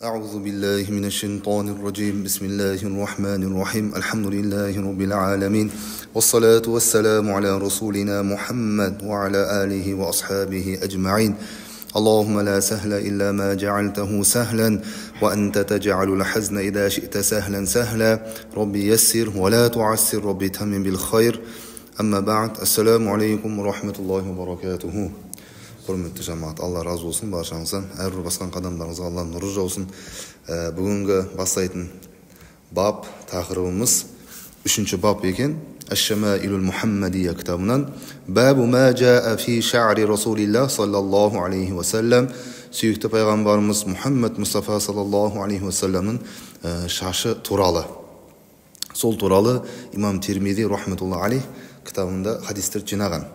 أعوذ بالله من الشيطان الرجيم. بسم الله الرحمن الرحيم. الحمد لله رب العالمين، والصلاة والسلام على رسولنا محمد وعلى آله وأصحابه أجمعين. اللهم لا سهل إلا ما جعلته سهلا، وأنت تجعل الحزن إذا شئت سهلا سهلا. ربي يسر ولا تعسر، ربي تمم بالخير. أما بعد، السلام عليكم ورحمة الله وبركاته. Құрметті жамағат, Алла разы болсын баршаңыздан. Әрбір басқан қадамдарыңызға Алланың нұры жаусын. Бүгінгі бастайтын бап тақырыбымыз үшінші бап екен. Әш-Шамаилул Мухаммадия кітабынан Бабу ма жаа фи ша'ри Расулилlah саллаллаху алейхи уассалам. Сүйікті пайғамбарымыз Мұхаммад Мұстафа саллаллаху алейхи уассаламның шашы туралы. Сол туралы имам Тирмизи рахматуллахи алейх кітабында хадистер жинаған.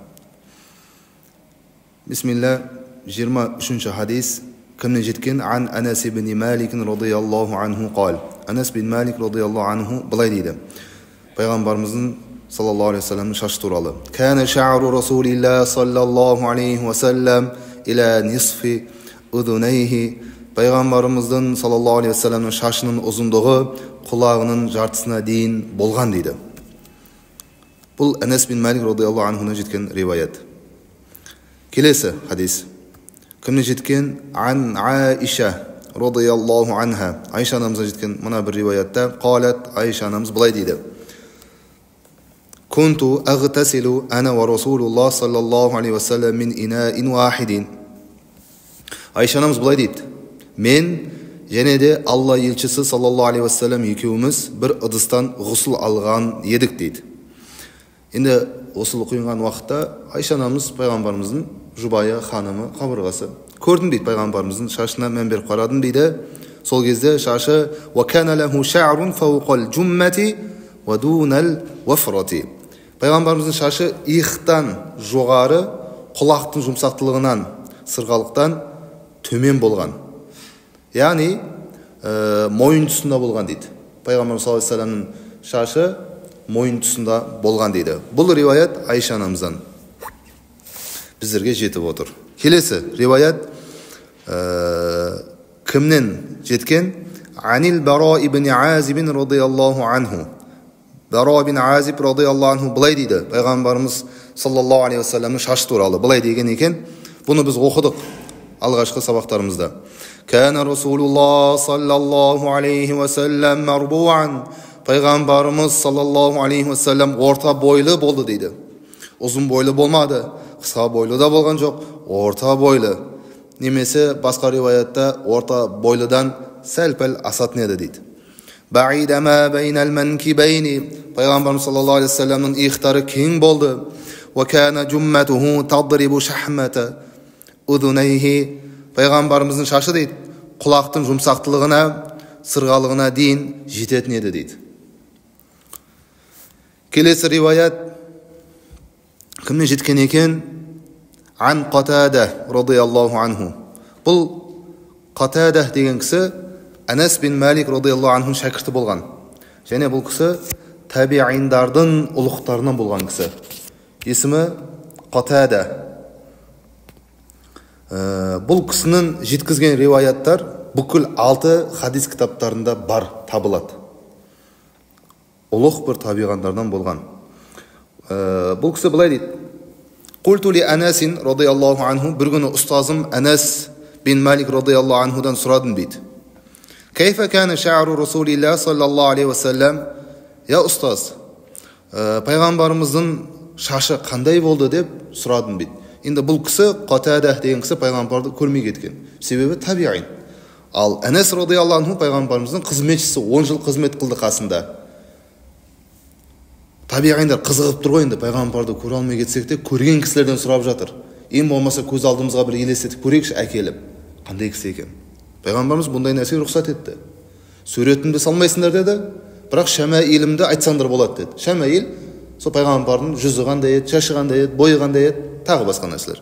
Бисмилля, 23-ші хадис кімнен жеткен? Ан Анас ибн Малик радияллаху анху қал. Анас бин Малик радияллаху анху былай дейді. Пайғамбарымыздың саллаллаху алейхи уассаламның шашы туралы. Кана ша'ру Расулилlah саллаллаху алейхи уассалам иля нисфи удунайхи. Пайғамбарымыздың саллаллаху алейхи уассаламның шашының ұзындығы құлағының жартысына дейін болған дейді. Бұл Анас бин Малик радияллаху анхудан жеткен риwаят. Келесі хадис кімнен жеткен? Ан Аиша радияллаху анха. Айша анамыздан жеткен мына бір риwаятта қалат, Айша анамыз былай дейді: Кунту агтасилу ана ва Расулуллах саллаллаху алейхи уассалам мин инаин вахидин. Айша анамыз былай дейді: мен және де Алла елшісі саллаллаху алейхи уассалам екеуміз бір ыдыстан ғұсыл алған едік дейді. Енді ғұсыл құйынған уақытта Айша анамыз пайғамбарымыздың жұбайы, ханымы, қабырғасы. Көрдім дейді, пайғамбарымыздың шашына мән беріп қарадым дейді. Сол кезде шашы وَكَانَ لَهُ شَعْرٌ فَوْقَ الْجُمَّةِ وَدُونَ الْوَفْرَةِ. Пайғамбарымыздың шашы иықтан жоғары, құлақтың жұмсақтылығынан, сырғалықтан төмен болған. Яғни мойын тұсында болған дейді. Пайғамбарымыз саллаллаху алейхи уассаламның шашы мойын тұсында болған дейді. Бұл риwаят Айша анамыздан біздерге жетіп отыр. Келесі риwаят кімнен жеткен? Анил Бара ибн Азиб радияллаху анху. Бара ибн Азиб радияллаху анху былай дейді. Пайғамбарымыз саллаллаху алейхи уассаламның шашы туралы былай деген екен. Бұны біз оқыдық алғашқы сабақтарымызда. Кана Расулуллах саллаллаху алейхи уассалам марбуан. Пайғамбарымыз саллаллаху алейхи уассалам орта бойлы болды дейді. Ұзын бойлы болмады, қысқа бойлы да болған жоқ, орта бойлы. Немесе басқа риwаятта орта бойлыдан сәл-пәл асатын еді дейді. Баида ма бейнал манкибайни. Пайғамбарымыз саллаллаху алейхи уассаламның иықтары кең болды. Ва кана жумматуху тадрибу шахмата удунайхи. Пайғамбарымыздың шашы дейді, құлақтың жұмсақтылығына, сырғалығына дейін жететін еді дейді. Келесі риwаят кімнен жеткен екен? Ан Қатада радияллаху анху. Бұл Қатада деген кісі Анас бин Малик радияллаху анхуның шәкірті болған. Және бұл кісі табииндардың ұлықтарынан болған кісі. Есімі Қатада. Бұл кісінің жеткізген риwаяттар бүкіл 6 хадис кітаптарында бар, табылады. Ұлық бір табиғандардан болған. Бұл кісі былай дейді. Қулту ли Анасин радияллаху анху. Бір күні ұстазым Анас бин Малик радияллаху анхудан сұрадым дейді. Кайфа кана ша'ру Расулилlah саллаллаху алейхи уассалам. Я ұстаз, пайғамбарымыздың шашы қандай болды деп сұрадым дейді. Енді бұл кісі Қатада деген кісі пайғамбарды көрмей кеткен. Себебі табиғин. Ал Анас радияллаху анху пайғамбарымыздың қызметшісі, 10 жыл қызмет қылды қасында. Табиғиндар қызығып тұр ғой енді, пайғамбарды көре алмай кетсек те көрген кісілерден сұрап жатыр. Ең болмаса көз алдымызға бір елестетіп көрейікші әкеліп. Қандай кісі екен? Пайғамбарымыз бұндай нәрсеге рұқсат етті. Суретімді салмайсыңдар деді, бірақ шамаилімді айтсаңдар болады деді. Шамаил сол пайғамбардың жүзі қандай еді, шашы қандай еді, бойы қандай еді, тағы басқа нәрселер.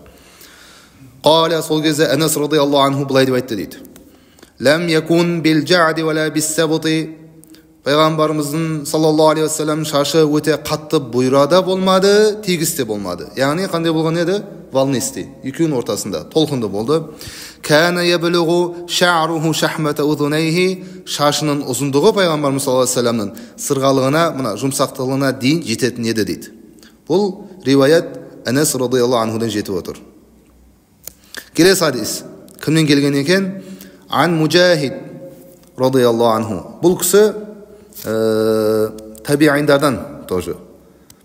Қала, сол кезде Анас радияллаху анху былай деп айтты дейді. Лам якун бил жа'ди ва ла бис сабти. Пайғамбарымыздың саллаллаху алейхи уассалам шашы өте қатты бұйра да болмады, тегіс те болмады. Яғни қандай болған еді? Волнистый, екеуінің ортасында толқынды болды. Кана яблугу шa'руhu шахмата узунайхи, шашының ұзындығы пайғамбарымыз саллаллаху алейхи вассаламның сырғалығына, мына жұмсақтығына дейін жететін еді дейді. Бұл риwаят Анас радиаллаху анхудан жетіп отыр. Келесі хадис кімнен келген екен? Ан Мужахид радиаллаху анху. Бұл кісі табииндардан тоже.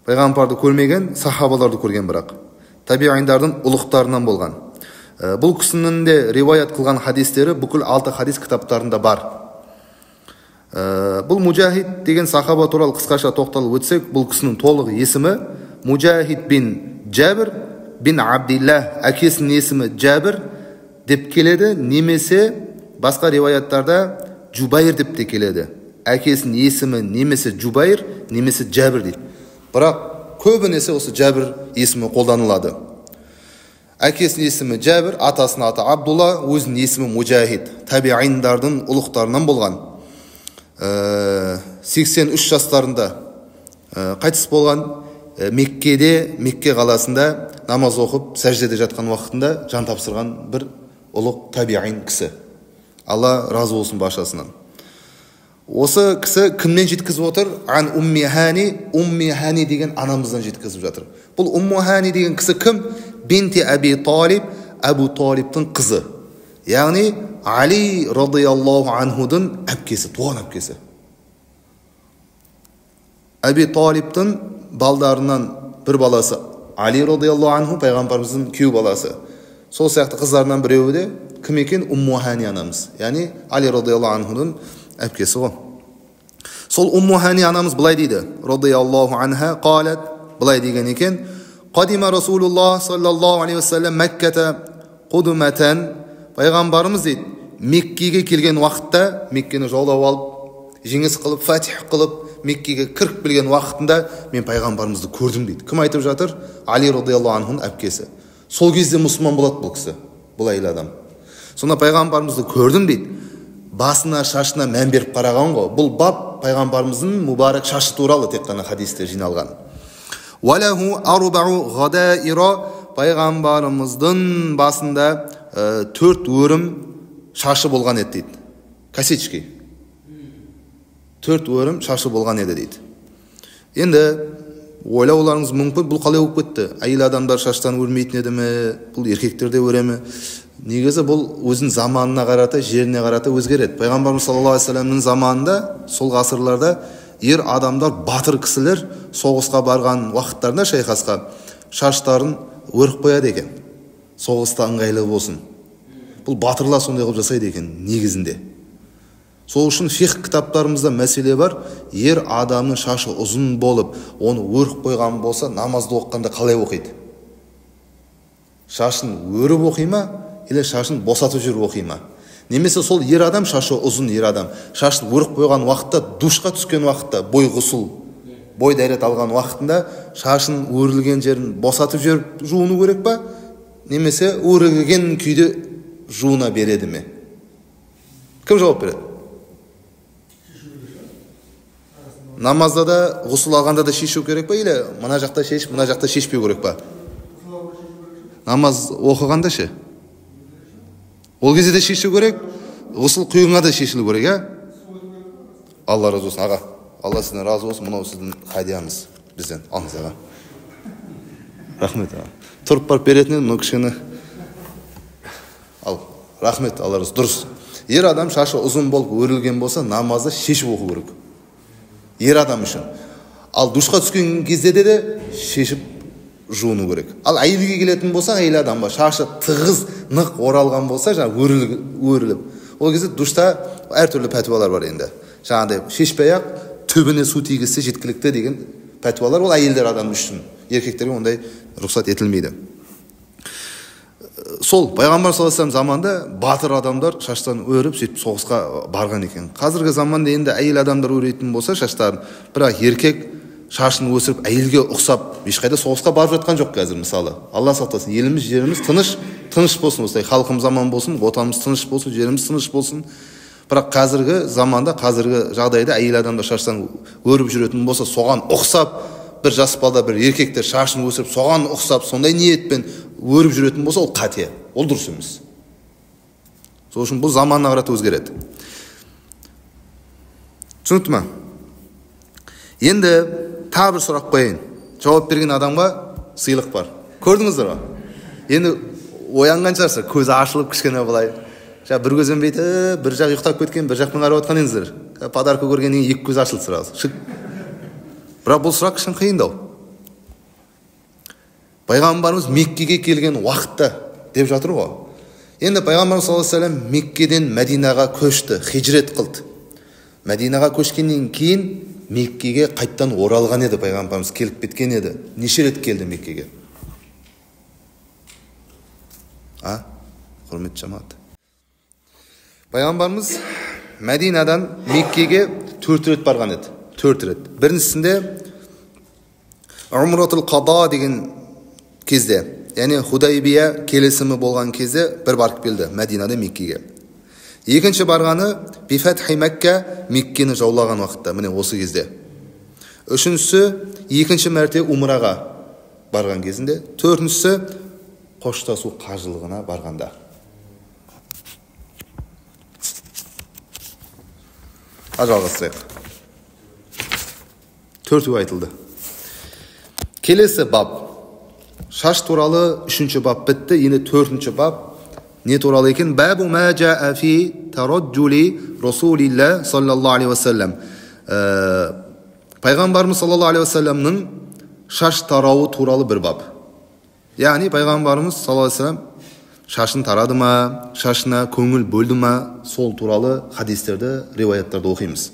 Пайғамбарды көрмеген, сахабаларды көрген, бірақ табииндардың ұлықтарынан болған. Бұл кісінің де риwаят қылған хадистері бүкіл 6 хадис кітаптарында бар. Бұл Мужахид деген сахаба туралы қысқаша тоқталып өтсек, бұл кісінің толық есімі Мужахид бин Жәбір бин Абдилlah, әкесінің есімі Жәбір деп келеді, немесе басқа риwаяттарда Жубайр деп те келеді. Әкесінің есімі немесе Жубайр, немесе Жәбір дейді. Бірақ көбінесе осы Жәбір есімі қолданылады. Әкесінің есімі Жәбір, атасының аты Абдулла, өзінің есімі Мужахид, табииндардың ұлықтарынан болған. 83 жастарында қайтыс болған. Меккеде, Мекке қаласында намаз оқып, сәждеде жатқан уақытында жан тапсырған бір ұлық табиин кісі. Алла разы болсын баршасынан. Осы кісі кімнен жеткізіп отыр? Ан Умми Хани, Умми Хани деген анамыздан жеткізіп жатыр. Бұл Умму Хани деген кісі кім? Бинти Әби Талиб, Әбу Талибтің қызы. Яғни Али радиаллаху анхудың әпкесі, туған әпкесі. Әби Талибтің балдарынан бір баласы Али радиаллаху анху, пайғамбарымыздың күйеу баласы. Сол сияқты қыздарынан біреуі де кім екен? Умму Хани анамыз. Яғни Али радиаллаху анхудың әпкесі ғой. Сол Умму Хани анамыз былай дейді, радиаллаху анха, қалат, былай деген екен: Қадима Расулуллах саллаллаху алейхи уассалам Мәккәте қудуматан, пайғамбарымыз дейді, Меккеге келген уақытта, Меккені жаулап алып, жеңіс қылып, фатих қылып, Меккеге кіріп келген уақытында мен пайғамбарымызды көрдім дейді. Кім айтып жатыр? Али радиаллаху анхуның әпкесі. Сол кезде мұсылман болады бұл кісі, бұл әйел адам. Сонда пайғамбарымызды көрдім дейді. Басына, шашына мән беріп қараған ғой. Бұл бап пайғамбарымыздың мүбарак шашы туралы тек қана хадисте жиналған. Уалаху арбау ғадаира, пайғамбарымыздың басында 4 өрім шашы болған еді дейді. Косички. 4 өрім шашы болған еді дейді. Енді ойлауларыңыз мүмкін, бұл қалай болып кетті? Әйел адамдар шаштан өрмейтін еді ме? Бұл еркектер де өре ме? Негізі бұл өзінің заманына қарата, жеріне қарата өзгереді. Пайғамбарымыз саллаллаху алейхи уассаламның заманында, сол ғасырларда ер адамдар, батыр кісілер соғысқа барған уақыттарында шайқасқа шаштарын өріп қояды екен. Соғыста ыңғайлы болсын. Бұл батырлар сондай қылып жасайды екен негізінде. Сол үшін фиқх кітаптарымызда мәселе бар. Ер адамның шашы ұзын болып, оны өріп қойған болса, намазды оқығанда қалай оқиды? Шашын өріп оқи ма, или шашын босатып жүріп оқи ма? Немесе сол ер адам, шашы ұзын ер адам, шашын өріп қойған уақытта, душқа түскен уақытта, бой ғұсыл, бой дәрет алған уақытында шашын өрілген жерін босатып жүріп жуыну керек па? Немесе өрілген күйде жуына береді ме? Кім жауап береді? Намазда да, ғұсыл алғанда да шешу керек па, или мына жақта шешіп, мына жақта шешпеу керек па? Намаз оқығанда ше? Ол кезде де шешу керек, ғұсыл құйғанға да шешілу керек, ә? Алла разы болсын, аға. Алла сізден разы болсын, мынау сіздің хадияңыз бізден. Алыңыз, аға. Рахмет, аға. Тұрып барып беретін едім, мынау кішкене. Ал, рахмет, Алла разы. Дұрыс. Ер адам шашы ұзын болып өрілген болса, намазды шешіп оқу керек. Ер адам үшін. Ал душқа түскен кезде де шешіп жуыну керек. Ал әйелге келетін болса, әйел адамға шашы тығыз, нық оралған болса, жаңа өріліп. Ол кезде душта әртүрлі пәтуалар бар енді. Жаңағыдай шешпей-ақ түбіне су тигізсе жеткілікті деген пәтуалар, ол әйелдер адам үшін. Еркектерге ондай рұқсат етілмейді. Сол пайғамбар саллаллаху алейхи вассалам заманында батыр адамдар шаштан өріп сөйтіп соғысқа барған екен. Қазіргі заманда енді әйел адамдар өретін болса шаштарын, бірақ еркек шашын өсіріп әйелге ұқсап ешқайда соғысқа барып жатқан жоқ қазір мысалы. Алла сақтасын, еліміз, жеріміз тыныш, тыныш болсын, осылай халқымыз аман болсын, отанымыз тыныш болсын, жеріміз тыныш болсын. Бірақ қазіргі заманда, қазіргі жағдайда әйел адамдар шаштан өріп жүретін болса, соған ұқсап бір жас бала, бір еркектер шашын өсіріп, соған ұқсап, сондай ниетпен өріп жүретін болса, ол қате, ол дұрыс емес. Сол үшін бұл заманына қарата өзгереді. Түсінікті ма? Енді тағы бір сұрақ қояйын. Жауап берген адамға сыйлық бар. Көрдіңіздер ма? Енді оянған шығарсыздар, көзі ашылып кішкене былай. Жаңа бір көзбен бүйтіп, бір жақ ұйықтап кеткен, бір жақпен қарап отқан едіңіздер. Подарка көргеннен кейін екі көз ашылды сразу. Шық. Бірақ бұл сұрақ кішкене қиындау. Пайғамбарымыз Меккеге келген уақытта деп жатыр ғой. Енді Пайғамбарымыз саллаллаху алейхи уассалам Меккеден Мәдинаға көшті, хижрет қылды. Мәдинаға көшкеннен кейін Меккеге қайттан оралған еді, Пайғамбарымыз келіп кеткен еді. Неше рет келді Меккеге? А? Құрметті жамағат. Пайғамбарымыз Мәдинадан Меккеге 4 рет барған еді. 4 рет. Біріншісінде Умратул Қада деген кезде, яғни Худайбия келісімі болған кезде бір барып келді Мәдинадан Меккеге. Екінші барғаны Бифатхи Мәкке, Меккені жаулаған уақытта, міне осы кезде. Үшіншісі екінші мәрте Умраға барған кезінде. Төртіншісі қоштасу қажылығына барғанда. Жалғастырайық. Төртеуі айтылды. Келесі бап. Шаш туралы үшінші бап бітті. Енді төртінші бап не туралы екен? Бабу ма жаа фи тараджули Расулилла саллаллаху алейхи уассалам. Пайғамбарымыз саллаллаху алейхи уассаламның шаш тарауы туралы бір бап. Яғни пайғамбарымыз саллаллаху алейхи уассалам шашын тарады ма, шашына көңіл бөлді ма, сол туралы хадистерді, риwаяттарды оқимыз.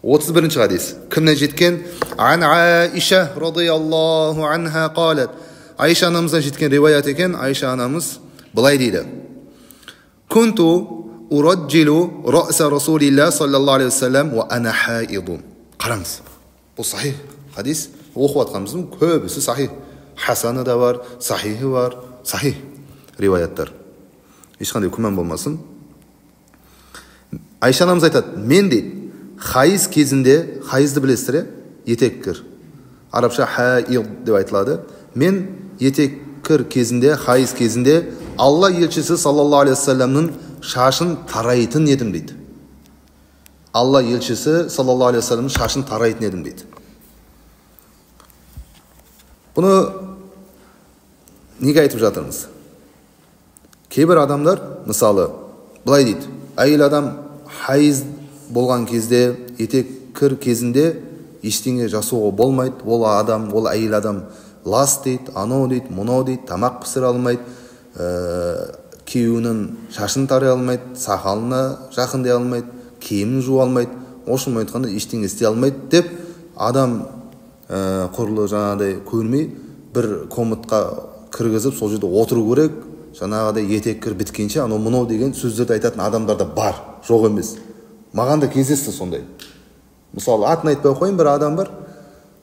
31-ші хадис. Кімнен жеткен? Ан Аиша радияллаху анха қалат. Айша анамыздан жеткен риwаят екен. Айша анамыз былай дейді: Кунту ураджилу раса Расулилла саллаллаху алейхи уассалам ва ана хаидун. Қараңыз. Бұл сахих хадис. Оқып жатқанымыздың көбісі сахих. Хасаны да бар, сахихі бар, сахих риwаяттар. Ешқандай күмән болмасын. Айша анамыз айтады: мен дейді, хайыз кезінде, хайызды білесіздер, етеккір. Арабша хаид деп айтылады. Мен етеккір кезінде, хайыз кезінде Алла елшісі саллаллаху алейхи уассаламның шашын тарайтын едім дейді. Алла елшісі саллаллаху алейхи уассаламның шашын тарайтын едім дейді. Бұны неге айтып жатырмыз? Кейбір адамдар, мысалы, былай дейді: әйел адам хайыз болған кезде, етеккір кезінде ештеңе жасауға болмайды. Ол адам, ол әйел адам лас дейді, анау дейді, мынау дейді, тамақ пісіре алмайды, күйеуінің шашын тарай алмайды, сақалына жақындай алмайды, киімін жуа алмайды, осымен айтқанда ештеңе істей алмайды деп адам құрлы жаңағыдай көрмей бір комнатқа кіргізіп сол жерде отыру керек, жаңағыдай етеккір біткенше анау мынау деген сөздерді айтатын адамдар да бар, жоқ емес. Маған да кездесті сондай. Мысалы, атын айтпай қояйын, бір адам бар,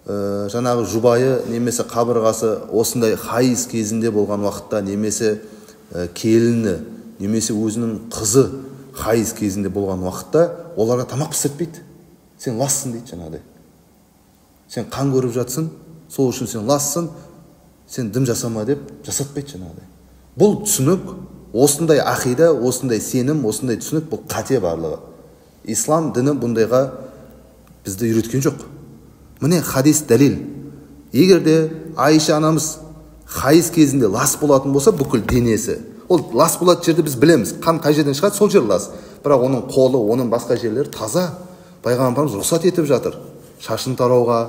жаңағы жұбайы немесе қабырғасы осындай хайыз кезінде болған уақытта, немесе келіні, немесе өзінің қызы хайыз кезінде болған уақытта оларға тамақ пісіртпейді. Сен лассың дейді жаңағыдай. Сен қан көріп жатсың, сол үшін сен лассың, сен дым жасама деп жасатпайды жаңағыдай. Бұл түсінік, осындай ақида, осындай сенім, осындай түсінік, бұл қате барлығы. Ислам діні бұндайға бізді үйреткен жоқ. Міне хадис дәлел. Егер де Айша анамыз хайыз кезінде лас болатын болса, бүкіл денесі, ол лас болатын жерді біз білеміз. Қан қай жерден шығады, сол жер лас. Бірақ оның қолы, оның басқа жерлері таза. Пайғамбарымыз рұқсат етіп жатыр. Шашын тарауға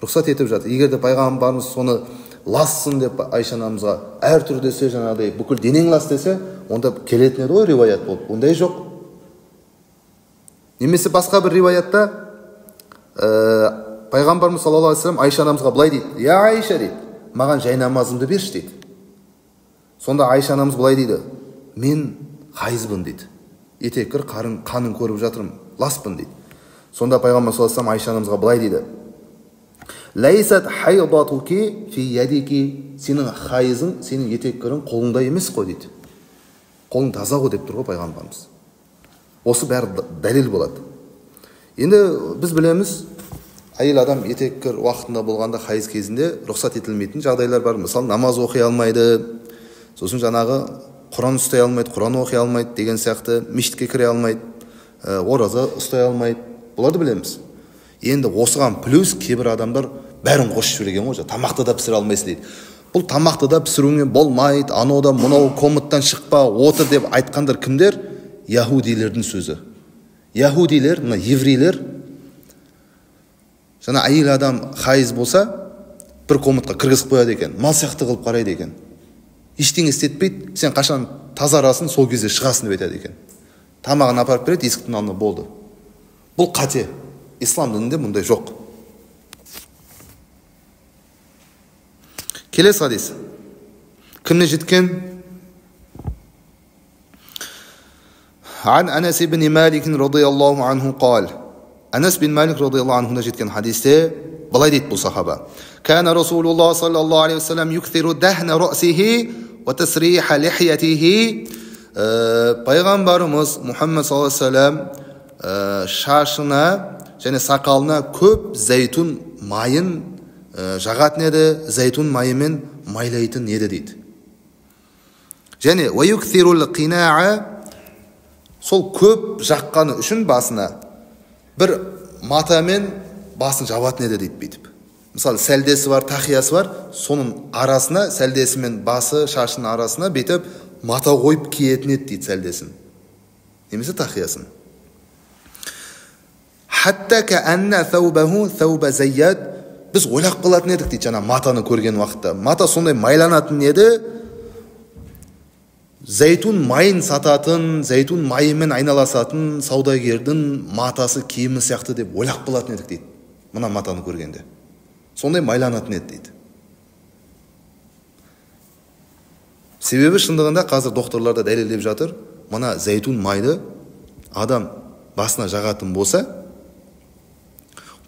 рұқсат етіп жатыр. Егер де пайғамбарымыз соны лассын деп Айша анамызға әр түрлі десе, жаңағыдай бүкіл денең лас десе, онда келетін еді ғой риwаят болып. Ондай жоқ. Немесе басқа бір риwаятта пайғамбарымыз саллаллаху алейхи уассалам Айша анамызға былай дейді: "Я Айша", дейді, "маған жай намазымды берші", дейді. Сонда Айша анамыз былай дейді: "Мен хайызбын", дейді. Етеккір қанын көріп жатырмын, ласпын дейді. Сонда пайғамбар саллаллаху алейхи уассалам Айша анамызға былай дейді: "Лайсат хайдатуки фи ядики", сенің хайызың, сенің етеккірің қолыңда емес қой дейді. Қолың таза ғой деп тұр ғой пайғамбарымыз. Осы бәрі дәлел болады. Енді біз білеміз, Әйел адам етеккір уақытында болғанда хайыз кезінде рұқсат етілмейтін жағдайлар бар. Мысалы, намаз оқи алмайды, сосын жаңағы Құран ұстай алмайды, Құран оқи алмайды деген сияқты, мешітке кіре алмайды, ораза ұстай алмайды. Бұларды білеміз. Енді осыған плюс кейбір адамдар бәрін қосып жіберген ғой, тамақты да пісіре алмайсың дейді. Бұл тамақты да пісіруіңе болмайды, анау да мынау комнаттан шықпа, отыр деп айтқандар кімдер? Яһудилердің сөзі. Яһудилер, мына еврейлер, жаңа әйел адам хайыз болса, бір комнатқа кіргізіп қояды екен, мал сияқты қылып қарайды екен. Ештеңе істетпейді, сен қашан тазарасың, сол кезде шығасың деп айтады екен. Тамағын апарып береді, есіктің алдына болды. Бұл қате. Ислам дінінде мұндай жоқ. Келесі хадис. Кімне жеткен? Ан Анас ибн Малик радияллаху анху қал. Анас бин Малик радияллаху анхудан жеткен хадисте былай дейді бұл сахаба. Кана Расулуллах саллаллаху алейхи вассалам юксиру дахна раъсихи ва тасриха лихьятихи. Пайғамбарымыз Мұхаммад саллаллаху алейхи вассалам шашына және сақалына көп зәйтүн майын жағатын еді, зәйтүн майымен майлайтын еді дейді. Және ва юксирул қинаа, сол көп жаққаны үшін басына бір матамен басын жабатын еді дейді бүйтіп. Мысалы, сәлдесі бар, тақиясы бар, соның арасына, сәлдесі мен басы, шашының арасына бүйтіп мата қойып киетін еді дейді сәлдесін. Немесе тақиясын. Хатта каанна thawbahu thawba zayyad. Біз ойлап қалатын едік дейді жаңа матаны көрген уақытта. Мата сондай майланатын еді. Зәйтүн майын сататын, зәйтүн майымен айналасатын саудагердің матасы киімі сияқты деп ойлап қалатын едік дейді. Мына матаны көргенде. Сондай майланатын еді дейді. Себебі шындығында қазір докторлар да дәлелдеп жатыр. Мына зәйтүн майды адам басына жағатын болса,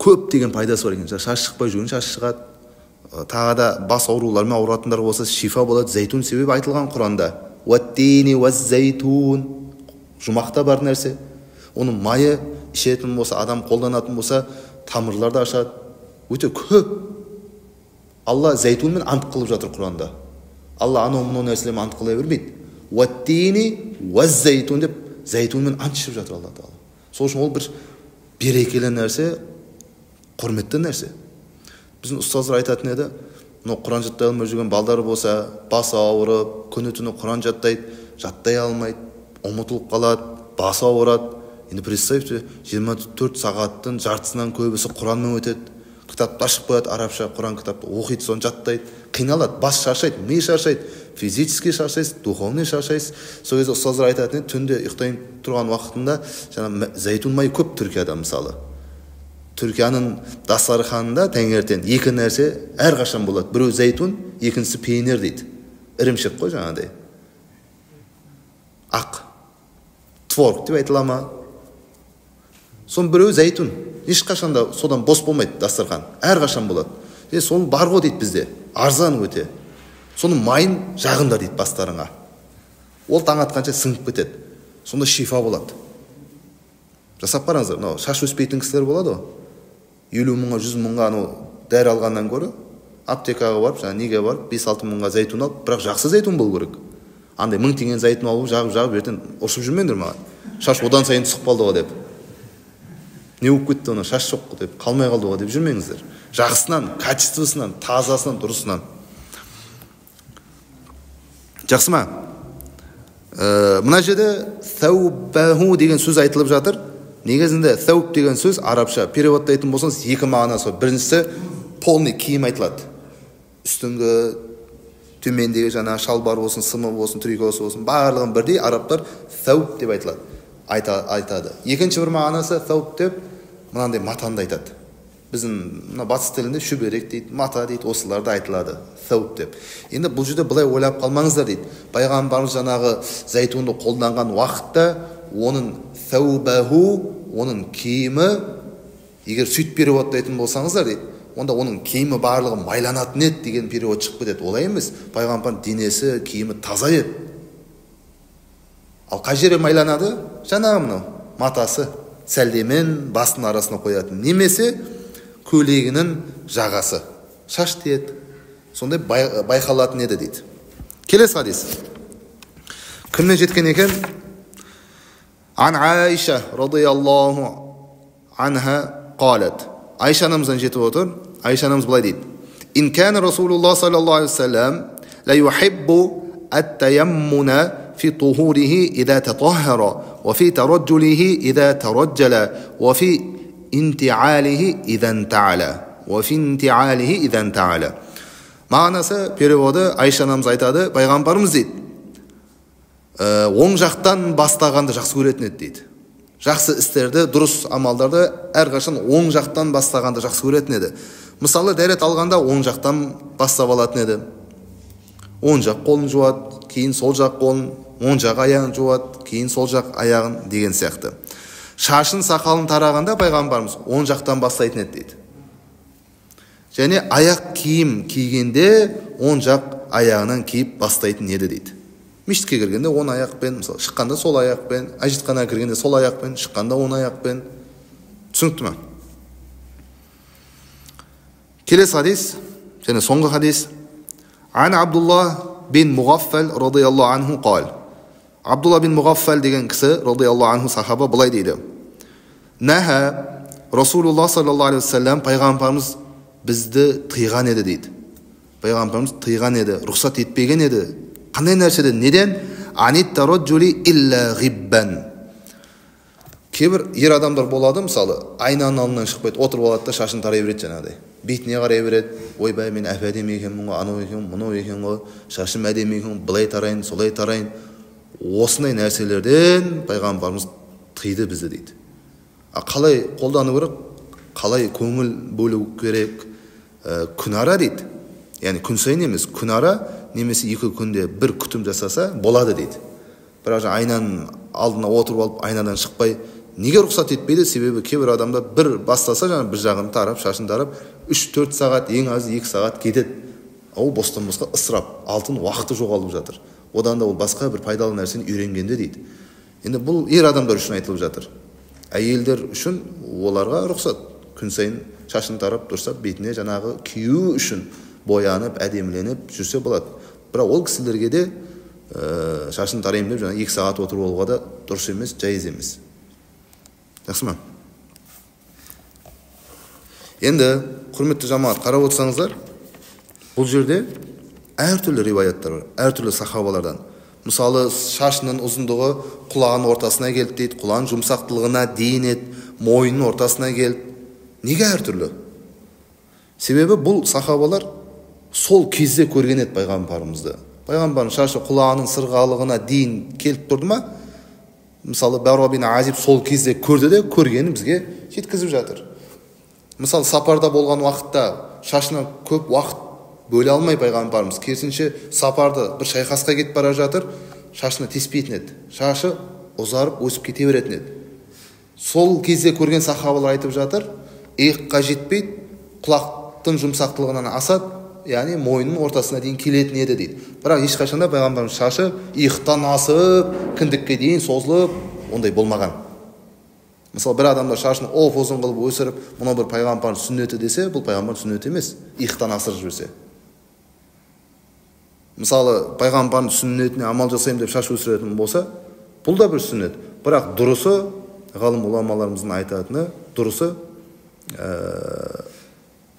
көп деген пайдасы бар екен. Шаш шықпай жүрген шаш шығады. Тағы да бас аурулармен ауыратындар болса шифа болады. Зәйтүн себебі айтылған Құранда. Уаттини уаз-зайтун. Жұмақта бар нәрсе. Оның майы ішетін болса, адам қолданатын болса, тамырларды ашады. Өте көп. Алла зәйтүнмен ант қылып жатыр Құранда. Алла анау мынау нәрселермен ант қыла бермейді. Уаттини уаз-зайтун деп зәйтүнмен ант ішіп жатыр Алла Тағала. Сол үшін ол бір берекелі нәрсе, құрметті нәрсе. Біздің ұстаздар айтатын еді, мынау Құран жаттай алмай жүрген балдар болса, басы ауырып, күні түні Құран жаттайды, жаттай алмайды, ұмытылып қалады, басы ауырады. Енді представьте, 24 сағаттың жартысынан көбісі Құранмен өтеді. Кітапты ашып қояды, арабша Құран кітапты оқиды, соны жаттайды, қиналады, бас шаршайды, ми шаршайды, физически шаршайсыз, духовный шаршайсыз. Сол кезде ұстаздар айтатын еді, түнде ұйықтайын тұрған уақытында жаңа зәйтүн майы көп Түркияда мысалы. Түркияның дастарханында таңертең екі нәрсе әрқашан болады. Біреу зәйтүн, екіншісі пейнер дейді. Ірімшік қой жаңағыдай. Ақ. Творог деп айтыла ма? Соның біреуі зәйтүн. Ешқашан да содан бос болмайды дастархан. Әрқашан болады. Соның бар ғой дейді бізде. Арзан өте. Соның майын жағыңдар дейді бастарыңа. Ол таң атқанша сіңіп кетеді. Сонда шифа болады. Жасап қараңыздар, мынау шаш өспейтін кісілер болады ғой. 50 мыңға, 100 мыңға анау дәрі алғаннан гөрі аптекаға барып, жаңа неге барып, 5-6 мыңға зәйтүн алып, бірақ жақсы зәйтүн болу керек. Андай 1000 теңгенің зәйтүн алып, жағып-жағып ертең ұрсып жүрмеңдер маған. Шаш одан сайын түсіп қалды ғой деп. Не болып кетті оны, шаш жоқ деп, қалмай қалды ғой деп жүрмеңіздер. Жақсысынан, качествосынан, тазасынан, дұрысынан. Жақсы ма? Мына жерде thawbahu деген сөз айтылып жатыр. Негізінде thawb деген сөз арабша переводтайтын болсаңыз екі мағынасы бар. Біріншісі полный киім айтылады. Үстіңгі, төмендегі жаңа шалбар болсын, сымы болсын, трикосы болсын, барлығын бірдей арабтар thawb деп айтылады. Айтады. Екінші бір мағынасы thawb деп мынандай матанды айтады. Біздің мына батыс тілінде шүберек дейді, мата дейді, осыларды айтылады thawb деп. Енді бұл жерде былай ойлап қалмаңыздар дейді. Пайғамбарымыз жаңағы зәйтүнді қолданған уақытта оның thawbahu, оның киімі, егер сөйтіп переводтайтын болсаңыздар дейді, онда оның киімі барлығы майланатын еді деген перевод шығып кетеді. Олай емес. Пайғамбардың денесі, киімі таза еді. Ал қай жері майланады? Жаңағы мынау матасы, сәлдемен басының арасына қоятын. Немесе Көйлегінің жағасы. Шаш тиеді. Сондай байқалатын еді дейді. Келесі хадис. Кімнен жеткен екен? Ан Айша радиаллаху анха қалат. Айша анамыздан жетіп отыр. Айша анамыз былай дейді. Ин кана Расулуллах саллаллаху алейхи вассалам ла юхиббу ат-таяммуна фи тухурихи иза татаххара ва фи тараджулихи иза тараджала ва фи интиалихи иза интаала ва фи интиалихи иза интаала. Мағынасы, переводы, Айша анамыз айтады, пайғамбарымыз дейді, оң жақтан бастағанды жақсы көретін еді дейді. Жақсы істерді, дұрыс амалдарды әрқашан оң жақтан бастағанды жақсы көретін еді. Мысалы, дәрет алғанда оң жақтан бастап алатын еді. Оң жақ қолын жуады, кейін сол жақ қолын, оң жақ аяғын жуады, кейін сол жақ аяғын деген сияқты. Шашын, сақалын тарағанда пайғамбарымыз оң жақтан бастайтын еді дейді. Және аяқ киім кигенде оң жақ аяғынан киіп бастайтын еді дейді. Мешітке кіргенде оң аяқпен, мысалы, шыққанда сол аяқпен, әжетханаға кіргенде сол аяқпен, шыққанда оң аяқпен. Түсінікті ме? Келесі хадис, және соңғы хадис. Ан Абдулла бин Муғаффал радиаллаху анху қал. Абдулла бин Муғаффал деген кісі радиаллаху анху сахаба былай дейді. Наха Расулуллах саллаллаху алейхи вассалам, пайғамбарымыз бізді тыйған еді дейді. Пайғамбарымыз тыйған еді, рұқсат етпеген еді. Қандай нәрседен? Неден? Анит тараджули илля ғиббан. Кейбір ер адамдар болады, мысалы, айнаның алдынан шықпайды, отырып алады да шашын тарай береді жаңағыдай. Бетіне қарай береді. Ойбай, мен әп әдемі екенмін ғой, анау екенмін, мынау екен ғой, шашым әдемі екен, былай тарайын, солай тарайын. Осындай нәрселерден пайғамбарымыз тыйды бізді дейді. А қалай қолдану керек? Қалай көңіл бөлу керек? Күн ара дейді. Яғни күн сайын емес, күн ара немесе 2 күнде бір күтім жасаса болады дейді. Бірақ айнаның алдына отырып алып, айнадан шықпай неге рұқсат етпейді? Себебі кейбір адамдар бір бастаса, жаңа бір жағын тарап, шашын тарап, 3-4 сағат, ең аз 2 сағат кетеді. Ол бостан босқа ысырап, алтын уақыты жоғалып жатыр. Одан да ол басқа бір пайдалы нәрсені үйренгенде дейді. Енді бұл ер адамдар үшін айтылып жатыр. Әйелдер үшін оларға рұқсат. Күн сайын шашын тарап, дұрыстап, бетіне жаңағы кию үшін боянып, әдеміленіп жүрсе болады. Бірақ ол кісілерге де шашын тараймын деп жаңа 2 сағат отырып алуға да дұрыс емес, жайыз емес. Жақсы ма? Енді, құрметті жамағат, қарап отырсаңыздар, бұл жерде әртүрлі риwаяттар бар, әртүрлі сахабалардан. Мысалы, шашының ұзындығы құлағының ортасына келді дейді, құлағының жұмсақтылығына дейін еді, мойнының ортасына келді. Неге әртүрлі? Себебі бұл сахабалар сол кезде көрген еді пайғамбарымызды. Пайғамбардың шашы құлағының сырғалығына дейін келіп тұрды ма? Мысалы, Барра бин Азиб сол кезде көрді де, көргенін бізге жеткізіп жатыр. Мысалы, сапарда болған уақытта шашына көп уақыт бөле алмай пайғамбарымыз, керісінше сапарды бір шайқасқа кетіп бара жатыр, шашына теспейтін еді. Шашы ұзарып өсіп кете беретін еді. Сол кезде көрген сахабалар айтып жатыр, иыққа жетпейді, құлақтың жұмсақтылығынан асады, яғни мойнының ортасына дейін келетін еді дейді. Бірақ ешқашанда пайғамбарымыз шашы иықтан асып, кіндікке дейін созылып, ондай болмаған. Мысалы, бір адамдар шашын оп-ұзын қылып өсіріп, мынау бір пайғамбардың сүннеті десе, бұл пайғамбардың сүннеті емес, иықтан асырып жіберсе. Мысалы, пайғамбардың сүннетіне амал жасаймын деп шаш өсіретін болса, бұл да бір сүннет. Бірақ дұрысы, ғалым ғұламаларымыздың айтатыны, дұрысы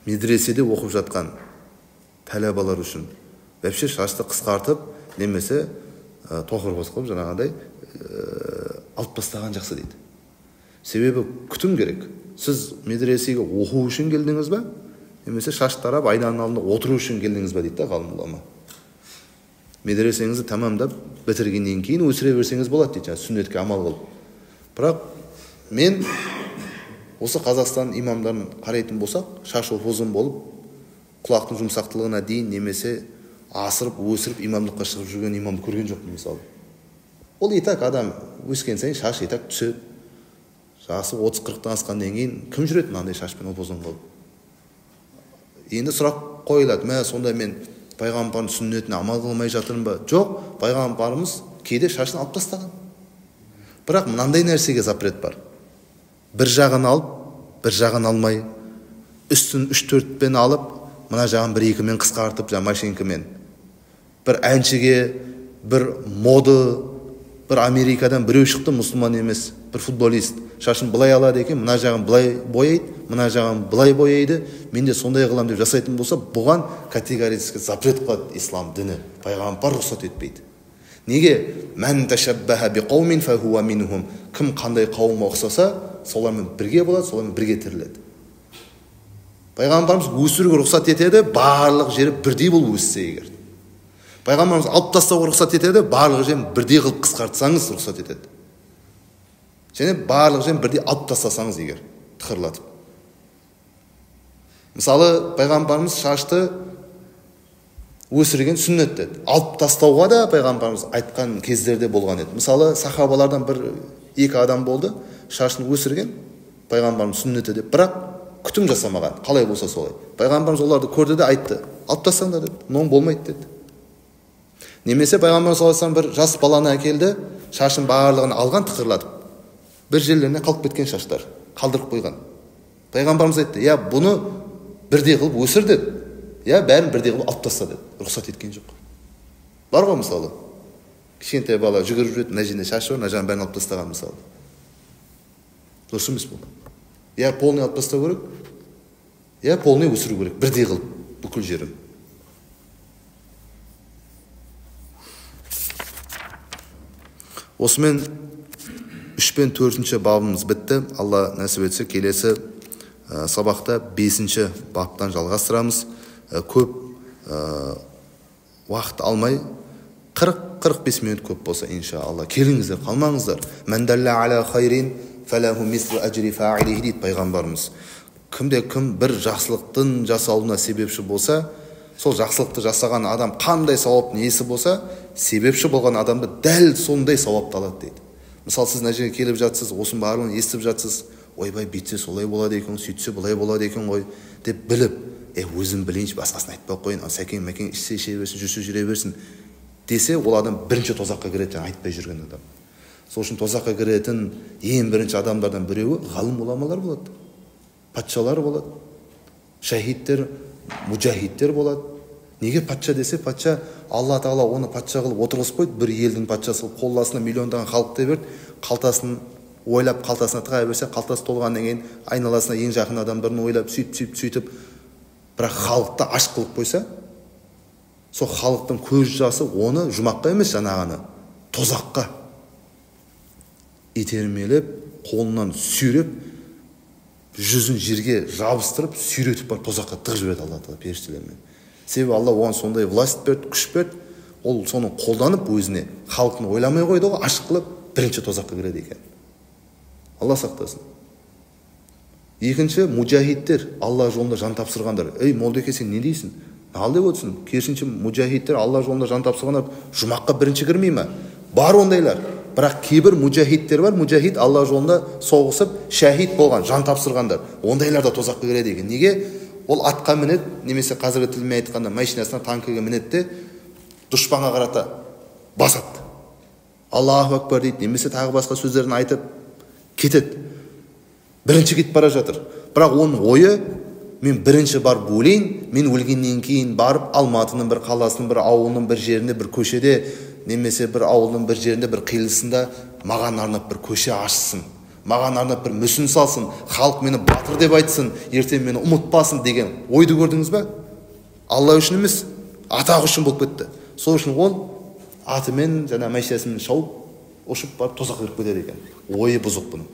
медреседе оқып жатқан тәләбалар үшін вообще шашты қысқартып, немесе тоқыр қылып жаңағыдай алып тастаған жақсы дейді. Себебі күтім керек. Сіз медресеге оқу үшін келдіңіз бе? Немесе шаш тарап айнаның алдында отыру үшін келдіңіз бе дейді да ғалым ғұлама. Медресеңізді тәмамдап бітіргеннен кейін өсіре берсеңіз болады дейді, жаңа сүннетке амал қылып. Бірақ мен осы Қазақстан имамдарын қарайтын болсақ, шашы ұзын болып, құлақтың жұмсақтылығына дейін немесе асырып, өсіріп имамдыққа шығып жүрген имамды көрген жоқпын мысалы. Ол и так адам өскен сайын шашы и так түседі. Жасы 30-40-тан асқаннан кейін кім жүреді мынандай шашпен ұп-ұзын қылып? Енді сұрақ қойылады, мә сонда мен пайғамбардың сүннетіне амал қылмай жатырмын ба? Жоқ, пайғамбарымыз кейде шашын алып тастаған. Бірақ мынандай нәрсеге запрет бар. Бір жағын алып, бір жағын алмай, Үстін 3-4-пен алып, мына жағын 1-2-мен қысқартып, жаңа машинкамен. Бір әншіге, бір моды, бір Америкадан біреу шықты, мұсылман емес, бір футболист. Шашын былай алады екен, мына жағын былай бояйды, мына жағын былай бояйды, мен де сондай қыламын деп жасайтын болса, бұған категорически запрет қылады ислам діні. Пайғамбар рұқсат етпейді. Неге? Мән тәшәббәһә биқаумин фәһуа минһум. Кім қандай қауымға ұқсаса, солармен бірге болады, солармен бірге тіріледі. Пайғамбарымыз өсіруге рұқсат етеді, барлық жері бірдей болып өссе егер. Пайғамбарымыз алып тастауға рұқсат етеді, барлық жерін бірдей қылып қысқартсаңыз рұқсат етеді. Және барлық жерін бірдей алып тастасаңыз егер, тықырлатып. Мысалы, пайғамбарымыз шашты өсірген сүннет деді. Алып тастауға да пайғамбарымыз айтқан кездерде болған еді. Мысалы, сахабалардан бір-екі адам болды, шашын өсірген, пайғамбарымыз сүннеті деп, бірақ күтім жасамаған, қалай болса солай. Пайғамбарымыз оларды көрді де айтты, алып тастаңдар деді, мынауың болмайды деді. Немесе пайғамбарымыз саллаллаху алейхи вассалам бір жас баланы әкелді, шашын барлығын алған тықырлатып, бір жерлеріне қалып кеткен шаштар, қалдырып қойған. Пайғамбарымыз айтты, я бұны бірдей қылып өсір деді, я бәрін бірдей қылып алып таста деді. Рұқсат еткен жоқ. Бар ғой мысалы, кішкентай бала жүгіріп жүреді, мына жерінде шашы бар, мына жағын бәрін алып тастаған мысалы. Дұрыс емес бұл. Я полный алып тастау керек, я полный өсіру керек, бірдей қылып бүкіл жерін. Осымен 3 пен 4-ші бабымыз бітті. Алла нәсіп етсе, келесі сабақта 5-ші баптан жалғастырамыз. Көп уақыт алмай, 40-45 минут көп болса, иншалла. Келіңіздер, қалмаңыздар. Мән далла аля хайрин фалаху мислу ажри фаилихи дейді пайғамбарымыз. Кімде кім бір жақсылықтың жасалуына себепші болса, сол жақсылықты жасаған адам қандай сауаптың иесі болса, себепші болған адамды дәл сондай сауапты алады дейді. Мысалы, сіз мына жерге келіп жатсыз, осының барлығын естіп жатсыз, ойбай, бүйтсе солай болады екен, сөйтсе былай болады екен ғой деп біліп, өзім білейінші, басқасын айтпай ақ қояйын, сәкең мәкең ішсе іше берсін, жүрсе жүре берсін десе, ол адам бірінші тозаққа кіреді, жаңа айтпай жүрген адам. Сол үшін тозаққа кіретін ең бірінші адамдардан біреуі ғалым ғұламалар болады, патшалар болады, шәһидтер, мужахидтер болады. Неге патша десе, патша Алла тағала оны патша қылып отырғызып қойды, бір елдің патшасы қылып, қол астына миллиондаған халықты берді, қалтасын ойлап, қалтасына тыға берсе, қалтасы толғаннан кейін айналасына ең жақын адамдарын ойлап, сөйтіп, сөйтіп, бірақ халықты аш қылып қойса, сол халықтың көз жасы оны жұмаққа емес, жаңағыны тозаққа итермелеп, қолынан сүйреп, жүзін жерге жабыстырып, сүйретіп барып тозаққа тығып жібереді Алла тағала періштелермен. Себебі Алла оған сондай власть берді, күш берді, ол соны қолданып өзіне, халқын ойламай қойды ғой, ашық қылып бірінші тозаққа кіреді екен. Алла сақтасын. Екінші, мужахидтер, Алла жолында жан тапсырғандар. Ей, молдеке, сен не дейсің? Ал деп отырсың. Керісінше, мужахидтер, Алла жолында жан тапсырғандар жұмаққа бірінші кірмей ме? Бар ондайлар. Бірақ кейбір мужахидтер бар, мужахид Алла жолында соғысып, шәһид болған, жан тапсырғандар. Ондайлар да тозаққа кіреді екен. Неге? Ол атқа мінеді, немесе қазіргі тілмен айтқанда машинасына, танкіге мінеді де дұшпанға қарата басады. Аллаху акбар дейді, немесе тағы басқа сөздерін айтып кетеді. Бірінші кетіп бара жатыр. Бірақ оның ойы, мен бірінші барып өлейін, мен өлгеннен кейін барып Алматының бір қаласының, бір ауылының бір жерінде, бір көшеде, немесе бір ауылдың бір жерінде, бір қиылысында маған арнап бір көше ашсын, маған арнап бір мүсін салсын, халық мені батыр деп айтсын, ертең мені ұмытпасын деген ойды көрдіңіз бе? Алла үшін емес, атақ үшін болып кетті. Сол үшін ол атымен жаңа машинасымен шауып, ұшып барып тозаққа кіріп кетеді екен. Ойы бұзық бұның.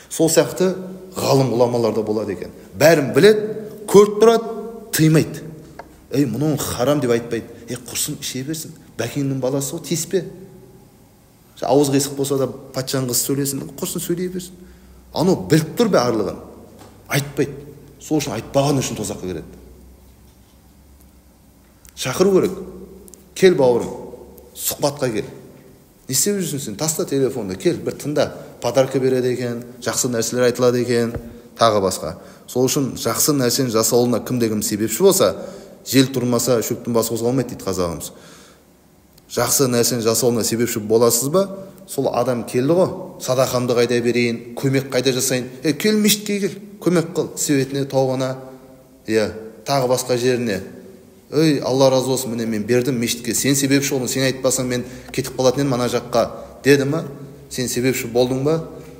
Сол сияқты ғалым ғұламалар да болады екен. Бәрін біледі, көріп тұрады, тыймайды. Ей, мұның харам деп айтпайды. Ей, құрсын, іше берсін. Бәкеңнің баласы ғой, тиіспе. Ауыз қисық болса да патшаның қызы сөйлесін, құрсын, сөйлей берсін. Анау біліп тұр барлығын, айтпайды. Сол үшін айтпаған үшін тозаққа кіреді. Шақыру керек. Кел бауырым, сұхбатқа кел. Не істеп жүрсің сен? Таста телефонды, кел, бір тыңда. Подарка береді екен, жақсы нәрселер айтылады екен, тағы басқа. Сол үшін жақсы нәрсенің жасалуына кімде-кім себепші болса, жел тұрмаса, шөптің басы қозғалмайды дейді қазағымыз. Жақсы нәрсенің жасалуына себепші боласыз ба? Сол адам келді ғой, садақамды қайда берейін, көмек қайда жасайын? Кел мешітке кел, көмек қыл, светіне, тоғына. Иә, тағы басқа жеріне. Ей, Алла разы болсын, міне мен бердім мешітке, сен себепші болдың, сен айтпасаң мен кетіп қалатын едім ана жаққа деді ма? Сен себепші болдың ба?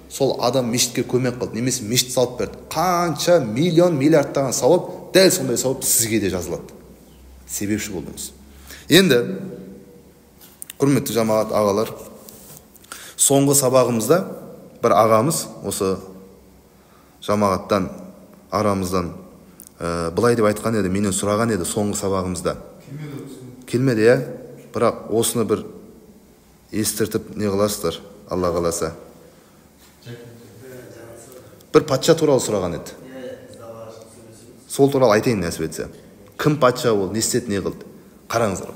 Сол адам мешітке көмек қылды, немесе мешіт салып берді. Қанша миллион, миллиардтаған сауап, дәл сондай сауап сізге де жазылады. Себепші болдыңыз. Енді, құрметті жамағат ағалар, соңғы сабағымызда бір ағамыз осы жамағаттан, арамыздан былай деп айтқан еді, менен сұраған еді соңғы сабағымызда. Келмеді, иә? Бірақ осыны бір естіртіп не қыласыздар, Алла қаласа. Бір патша туралы сұраған еді. Сол туралы айтайын нәсіп етсе. Кім патша ол, не істеді, не қылды? Қараңыздар.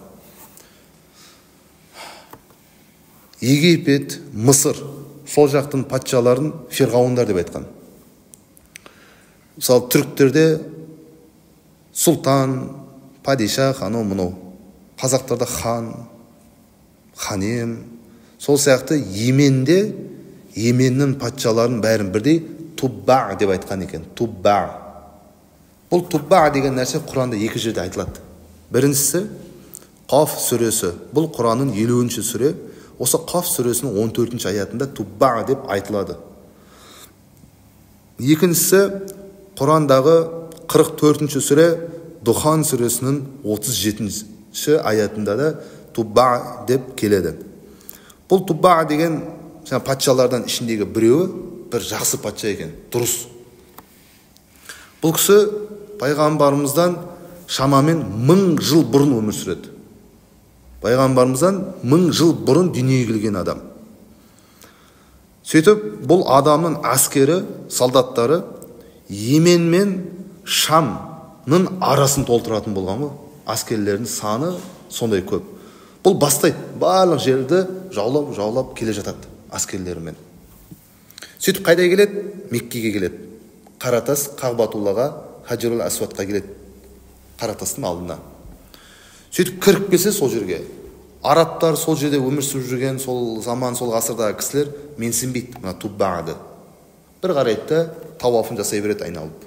Египет, Мысыр, сол жақтың патшаларын ферғауындар деп айтқан. Мысалы, түріктерде сұлтан, падишах, анау мынау. Қазақтарда хан, ханем. Сол сияқты Йеменде, Йеменнің патшаларын бәрін бірдей Тубба деп айтқан екен. Тубба. Бұл Тубба деген нәрсе Құранда екі жерде айтылады. Біріншісі Қаф сүресі. Бұл Құранның 50-ші сүре. Осы Қаф сүресінің 14-ші аятында Тубба деп айтылады. Екіншісі Құрандағы 44-ші сүре Духан сүресінің 37-ші аятында да Тубба деп келеді. Бұл Тубба деген жаңа патшалардан ішіндегі біреуі бір жақсы патша екен, дұрыс. Бұл кісі пайғамбарымыздан шамамен 1000 жыл бұрын өмір сүреді. Пайғамбарымыздан 1000 жыл бұрын дүниеге келген адам. Сөйтіп, бұл адамның әскері, солдаттары Йемен мен Шамның арасын толтыратын болған ғой. Әскерлердің саны сондай көп. Бұл бастайды, барлық жерді жаулап-жаулап келе жатады әскерлерімен. Сөйтіп қайда келеді? Меккеге келеді. Қаратас Қағбатуллаға, Хаджарул Асвадқа келеді. Қаратастың алдына. Сөйтіп кіріп келсе сол жерге, арабтар сол жерде өмір сүріп жүрген сол заман, сол ғасырдағы кісілер менсінбейді мына Туббаады. Бір қарайды да тауафын жасай береді айналып.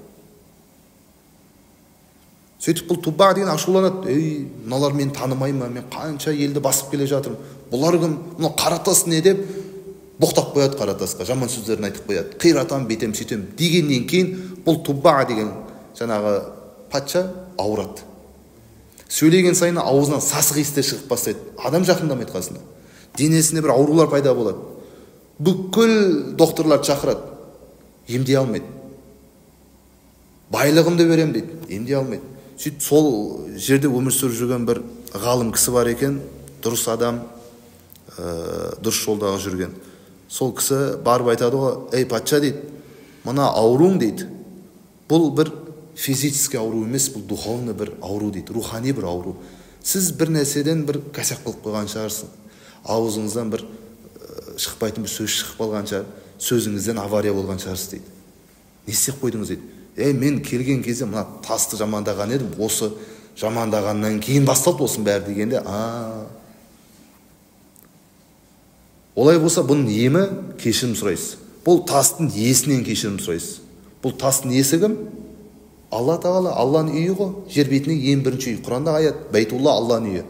Сөйтіп бұл Тубба деген ашуланады. Ей, мыналар мені танымай ма? Мен қанша елді басып келе жатырмын. Бұлар кім? Мына Қаратас не деп боқтап қояды Қаратасқа, жаман сөздерін айтып қояды. Қиратам, бетем, сөйтем дегеннен кейін бұл Тубба деген жаңағы патша ауырады. Сөйлеген сайын аузынан сасық иістер шығып бастайды. Адам жақындамайды қасына. Денесінде бір аурулар пайда болады. Бүкіл докторлар шақырады. Емдей алмайды. Байлығымды берем дейді. Емдей алмайды. Сөйтіп сол жерде өмір сүріп жүрген бір ғалым кісі бар екен, дұрыс адам, дұрыс жолдағы жүрген. Сол кісі барып айтады ғой, ей патша дейді, мына ауруың дейді, бұл бір физический ауру емес, бұл духовный бір ауру дейді, рухани бір ауру. Сіз бір нәрседен бір косяк қылып қойған шығарсыз, аузыңыздан бір шықпайтын бір сөз шығып қалған шығар, сөзіңізден авария болған шығарсыз дейді. Не істеп қойдыңыз дейді. Ей, мен келген кезде мына тасты жамандаған едім, осы жамандағаннан кейін басталды осының бәрі дегенде, олай болса бұның емі кешірім сұрайсыз. Бұл тастың иесінен кешірім сұрайсыз. Бұл тастың иесі кім? Алла Тағала, Алланың үйі ғой. Жер бетінің ең бірінші үйі. Құрандағы аят, Бәйтулла Алланың үйі.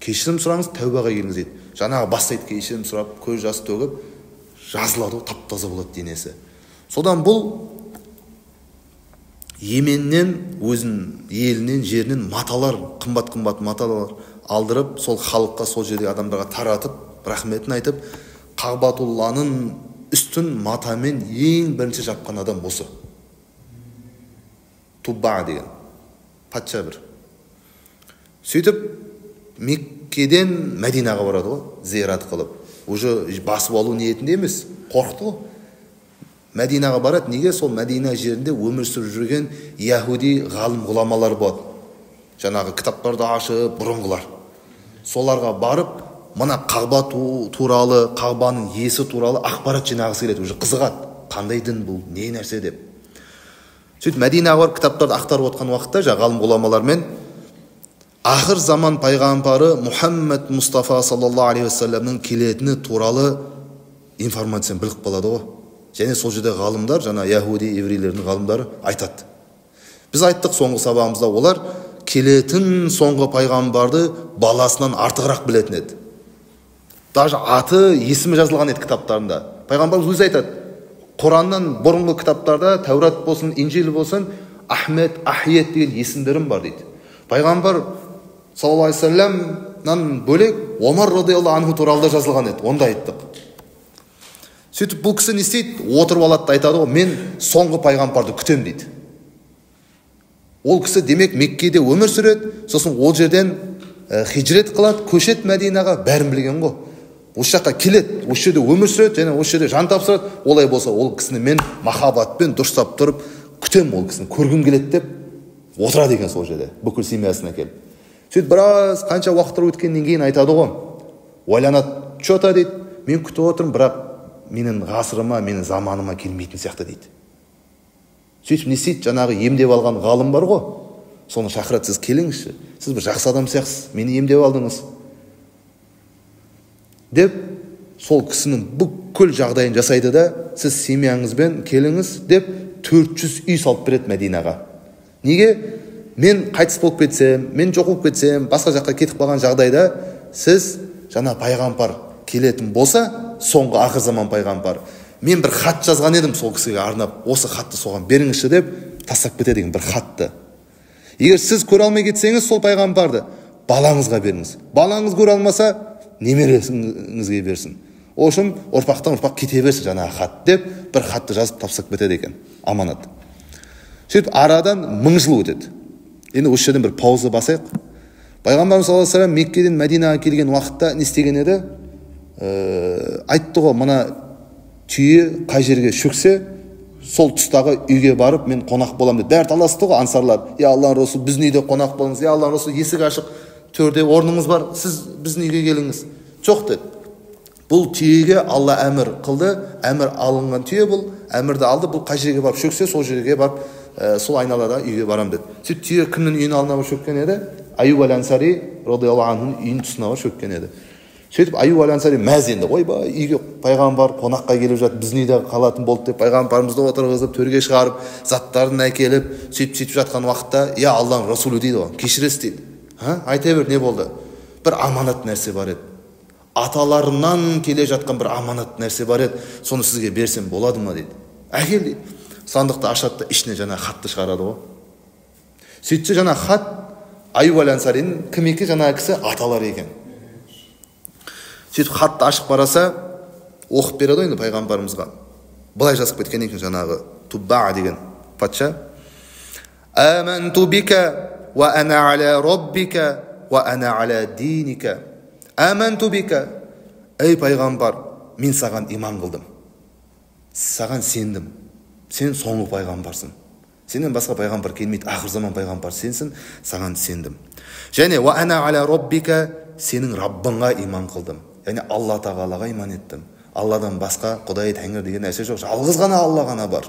Кешірім сұраңыз, тәубаға келіңіз дейді. Жаңағы бастайды кешірім сұрап, көз жас төгіп, жазылады ғой, тап-таза болады денесі. Содан бұл Йеменнен, өзінің елінен, жерінен маталар, қымбат-қымбат маталар алдырып, сол халыққа, сол жердегі адамдарға таратып, рахметін айтып, Қағбатулланың үстін матамен ең бірінші жапқан адам осы. Тубба деген патша бір. Сөйтіп Меккеден Мәдинаға барады ғой, зиярат қылып. Уже басып алу ниетінде емес, қорықты ғой. Мәдинаға барады, неге? Сол Мәдина жерінде өмір сүріп жүрген яһуди ғалым ғұламалар болады. Жаңағы кітаптарды ашып, бұрынғылар. Соларға барып, мына Қағба туралы, Қағбаның иесі туралы ақпарат жинағысы келеді, уже қызығады. Қандай дін бұл, не нәрсе деп. Сөйтіп Мәдинаға барып кітаптарды ақтарып отқан уақытта жаңағы ғалым ғұламалармен ақыр заман пайғамбары Мұхаммед Мұстафа саллаллаху алейхи уассаламның келетіні туралы информацияны біліп қалады ғой. Және сол жерде ғалымдар, жаңа яһуди, еврейлердің ғалымдары айтады. Біз айттық соңғы сабағымызда, олар келетін соңғы пайғамбарды баласынан артығырақ білетін еді. Даже аты, есімі жазылған еді кітаптарында. Пайғамбарымыз өзі айтады, Құраннан бұрынғы кітаптарда, Тәурат болсын, Инжил болсын, Ахмет, Ахиет деген есімдерім бар дейді. Пайғамбар саллаллаху алейхи уассаламнан бөлек Омар радиаллаху анху туралы да жазылған еді, оны да айттық. Сөйтіп бұл кісі не істейді? Отырып алады да айтады ғой, мен соңғы пайғамбарды күтем дейді. Ол кісі демек Меккеде өмір сүреді, сосын ол жерден хижрет қылады, көшеді Мәдинаға, бәрін білген ғой. Осы жаққа келеді, осы жерде өмір сүреді және осы жерде жан тапсырады. Олай болса, ол кісіні мен махаббатпен дұрыстап тұрып күтем, ол кісіні көргім келеді деп отырады екен сол жерде, бүкіл семьясына келіп. Сөйтіп біраз қанша уақыттар өткеннен кейін айтады ғой, ойланады, че-то дейді, мен күтіп отырмын, бірақ менің ғасырыма, менің заманыма келмейтін сияқты дейді. Сөйтіп не істейді? Жаңағы емдеп алған ғалым бар ғой, соны шақырады, сіз келіңізші, сіз бір жақсы адам сияқтысыз, мені емдеп алдыңыз деп сол кісінің бүкіл жағдайын жасайды да, сіз семьяңызбен келіңіз деп 400 үй салып береді Мәдинаға. Неге? Мен қайтыс болып кетсем, мен жоқ болып кетсем, басқа жаққа кетіп қалған жағдайда сіз жаңа пайғамбар келетін болса, соңғы ақыр заман пайғамбар, мен бір хат жазған едім сол кісіге арнап, осы хатты соған беріңізші деп тастап кетеді екен бір хатты. Егер сіз көре алмай кетсеңіз сол пайғамбарды, балаңызға беріңіз. Балаңыз көре алмаса, немересіңізге берсін. Ол үшін ұрпақтан ұрпақ кете берсін жаңағы хат деп бір хатты жазып тапсырып кетеді екен, аманат. Сөйтіп арадан 1000 жыл өтеді. Енді осы жерден бір пауза басайық. Пайғамбарымыз саллаллаху алейхи уассалам Меккеден Мәдинаға келген уақытта не істеген еді? Айтты ғой, мына түйе қай жерге шөксе, сол тұстағы үйге барып мен қонақ боламын деп. Бәрі таласты ғой ансарлар. Я Аллаһ Расул, біздің үйде қонақ болыңыз. Я Аллаһ Расул, есік ашық, төрде орныңыз бар, сіз біздің үйге келіңіз. Жоқ деді. Бұл түйеге Алла әмір қылды, әмір алынған түйе бұл, әмірді алды, бұл қай жерге барып шөксе, сол жерге барып, сол айналада үйге барам деді. Сөйтіп түйе кімнің үйінің алдына барып шөккен еді? Аюб әл-Ансари радиаллаху анхуның үйінің тұсына барып шөккен еді. Сөйтіп Аюб әл-Ансари мәз енді, ойбай, үйге пайғамбар қонаққа келіп жатыр, біздің үйде қалатын болды деп пайғамбарымызды отырғызып, төрге шығарып, заттарын әкеліп, сөйтіп жатқан уақытта, я Аллаһның Расулы дейді ғой, кешіресіз дейді. Айта бер, не болды? Бір аманат нәрсе бар еді. Аталарынан келе жатқан бір аманат нәрсе бар еді. Соны сізге берсем болады ма дейді. Әкел дейді. Сандықты ашады да ішіне жаңа хатты шығарады ғой. Сөйтсе жаңа хат Аюб әл-Ансаридің кім екен, жаңа кісі аталары екен. Сөйтіп хатты ашып қараса, оқып береді ғой енді пайғамбарымызға. Былай жазып кеткен екен жаңағы Тубба деген патша. Аманту бика уа ана аля роббика уа ана аля диника. Аманту бика, ей пайғамбар, мен саған иман қылдым. Саған сендім. Сен соңғы пайғамбарсың. Сенен басқа пайғамбар келмейді, ақыр заман пайғамбар сенсің, саған сендім. Және уа ана аля роббика, сенің Раббыңа иман қылдым. Яғни Алла тағалаға иман еттім. Алладан басқа Құдай Тәңір деген нәрсе жоқ. Жалғыз ғана Алла ғана бар.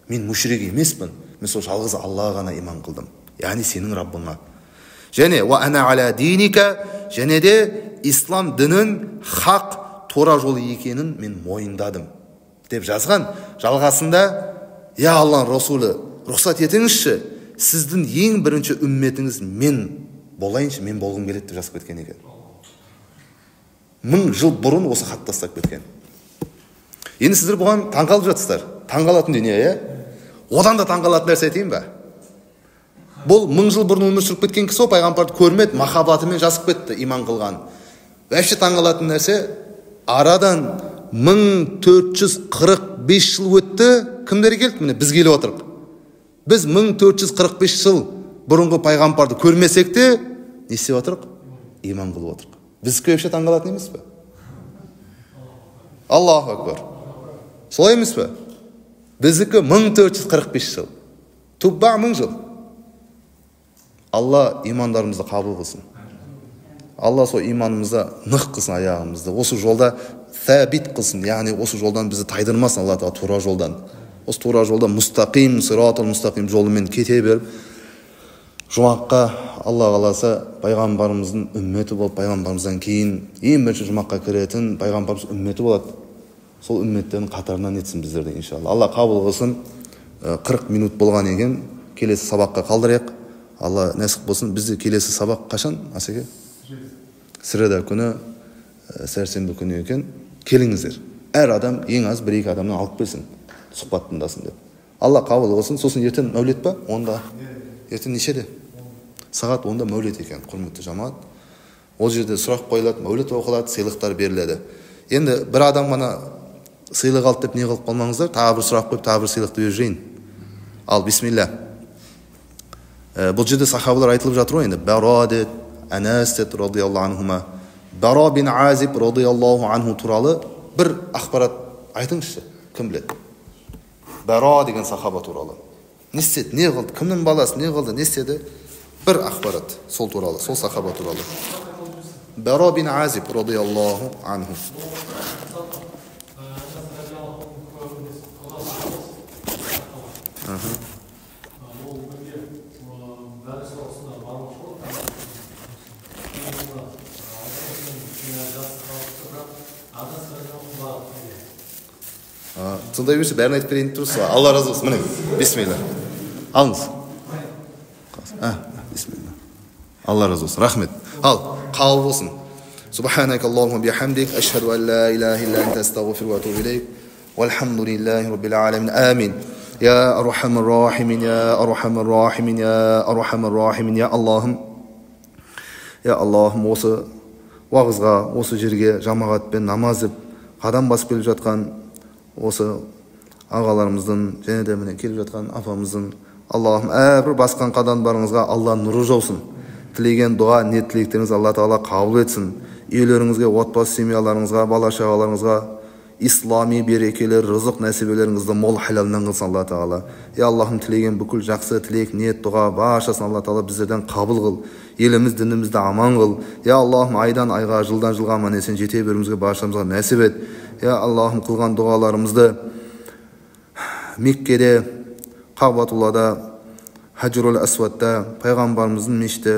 Мен мушрик емеспін. Мен сол жалғыз Аллаға ғана иман қылдым. Яғни сенің Раббыңа. Және уа ана аля диника, және де ислам дінін хақ тура жол екенін мен мойындадым деп жазған. Жалғасында, я Аллаһ Расулы, рұқсат етіңізші, сіздің ең бірінші үмметіңіз мен болайыншы, мен болғым келеді деп жазып кеткен екен. 1000 жыл бұрын осы хат тастап кеткен. Енді сіздер бұған таңқалып жатсыздар. Таңқалатын дүние, иә? Одан да таңқалатын нәрсе айтайын ба? Бұл 1000 жыл бұрын өмір сүріп кеткен кісі, пайғамбарды көрмеді, махаббатымен жазып кетті, иман қылған. Вообще таңқалатын нәрсе, арадан 1445 жыл өтті, кімдер келді? Міне біз келіп отырық. Біз 1445 жыл бұрынғы пайғамбарды көрмесек те, не істеп отырық? Иман қылып отырық. Біз көпше таңқалатын емес пе? Аллаху акбар. Солай емес пе? Біздікі 1445 жыл. Тубба 1000 жыл. Алла имандарымызды қабыл қылсын. Алла сол иманымызды нық қылсын, аяғымызды. Осы жолда сәбит қылсын, яғни осы жолдан бізді тайдырмасын Алла тағала, тура жолдан. Осы тура жолда мұстақим, сиратул мұстақим жолымен кете беріп, жұмаққа Алла қаласа пайғамбарымыздың үмметі болып, пайғамбарымыздан кейін ең бірінші жұмаққа кіретін пайғамбарымыз үмметі болады. Сол үмметтердің қатарынан етсін біздерді иншалла. Алла қабыл қылсын. 40 минут болған екен. Келесі сабаққа қалдырайық. Алла нәсіп болсын. Бізде келесі сабақ қашан, Асеке? Среда күні, сәрсенбі күні екен. Келіңіздер. Әр адам ең аз 1-2 адамнан алып келсін, сұхбат тыңдасын деп. Алла қабыл болсын. Сосын ертең мәулет па? Онда. Ертең нешеде? Сағат 10-да мәулет екен, құрметті жамағат. Ол жерде сұрақ қойылады, мәулет оқылады, сыйлықтар беріледі. Енді бір адам ғана сыйлық алды деп не қылып қалмаңыздар, тағы бір сұрақ қойып, тағы бір сыйлықты беріп жіберейін. Ал, бисмилля. Бұл жерде сахабалар айтылып жатыр ғой енді. Бара деді, Анас деді, радиаллаху анхума. Бара бин Азиб радиаллаху анху туралы бір ақпарат айтыңызшы, кім біледі? Бара деген сахаба туралы. Не істеді, не қылды, кімнің баласы, не қылды, не істеді? Бір ақпарат сол туралы, сол сахаба туралы. Бара бин Азиб радиаллаху анху. Сондай берсе, бәрін айтып берейін деп тұрсыз. Алла разы болсын. Міне, бисмилля. Алыңыз. Бисмилля. Алла разы болсын. Рахмет. Ал, қабыл болсын. Субханак Аллахумма бихамдик, ашхаду ан ла илаха илля анта, астағфирука ва атубу илейк. Вальхамдулиллахи раббил аламин. Амин. Я архамар рахимин, я архамар рахимин, я архамар рахимин, я Аллахым. Я Аллахым, осы уағызға, осы жерге жамағатпен намаз деп қадам басып келіп жатқан осы ағаларымыздың және де міне келіп жатқан апамыздың, Аллахым, әрбір басқан қадамдарыңызға Алла нұры жаусын. Тілеген дұға, ниет тілектеріңізді Алла Тағала қабыл етсін. Үйлеріңізге, отбасы семьяларыңызға, бала шағаларыңызға ислами берекелер, рызық нәсібелеріңізді мол халалынан қылсын Алла Тағала. Я Аллахым, тілеген бүкіл жақсы тілек, ниет, дұға баршасын Алла Тағала біздерден қабыл қыл. Еліміз, дінімізді аман қыл. Я Аллахым, айдан айға, жылдан жылға аман есен жете беруімізге баршамызға нәсіп ет. Я Аллахым, қылған дұғаларымызды Меккеде, Қағбатуллада, Хаджрул Асвадта, пайғамбарымыздың мешіті,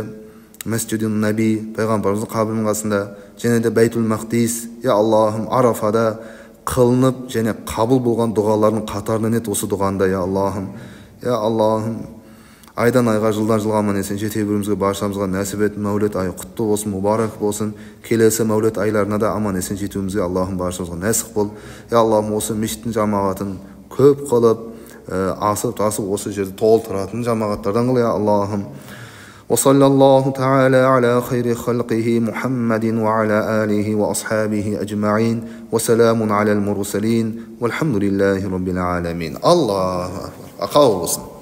Мәсжидун Наби, пайғамбарымыздың қабірінің қасында, және де Бәйтул Мақдис, я Аллахым, Арафада қылынып және қабыл болған дұғалардың қатарынан ет осы дұғанда, я Аллахым. Я Аллахым, айдан айға, жылдан жылға аман есен жете беруімізге баршамызға нәсіп ет. Мәулет айы құтты болсын, мүбарак болсын. Келесі мәулет айларына да аман есен жетуімізге Аллахым баршамызға нәсіп бол. Я Аллахым, осы мешіттің жамағатын көп қылып, асып тасып осы жерді толтыратын жамағаттардан қыл, я Аллахым. وصلى الله تعالى على خير خلقه محمد وعلى آله وأصحابه أجمعين وسلام على المرسلين والحمد لله رب العالمين. الله أكبر. أقوى.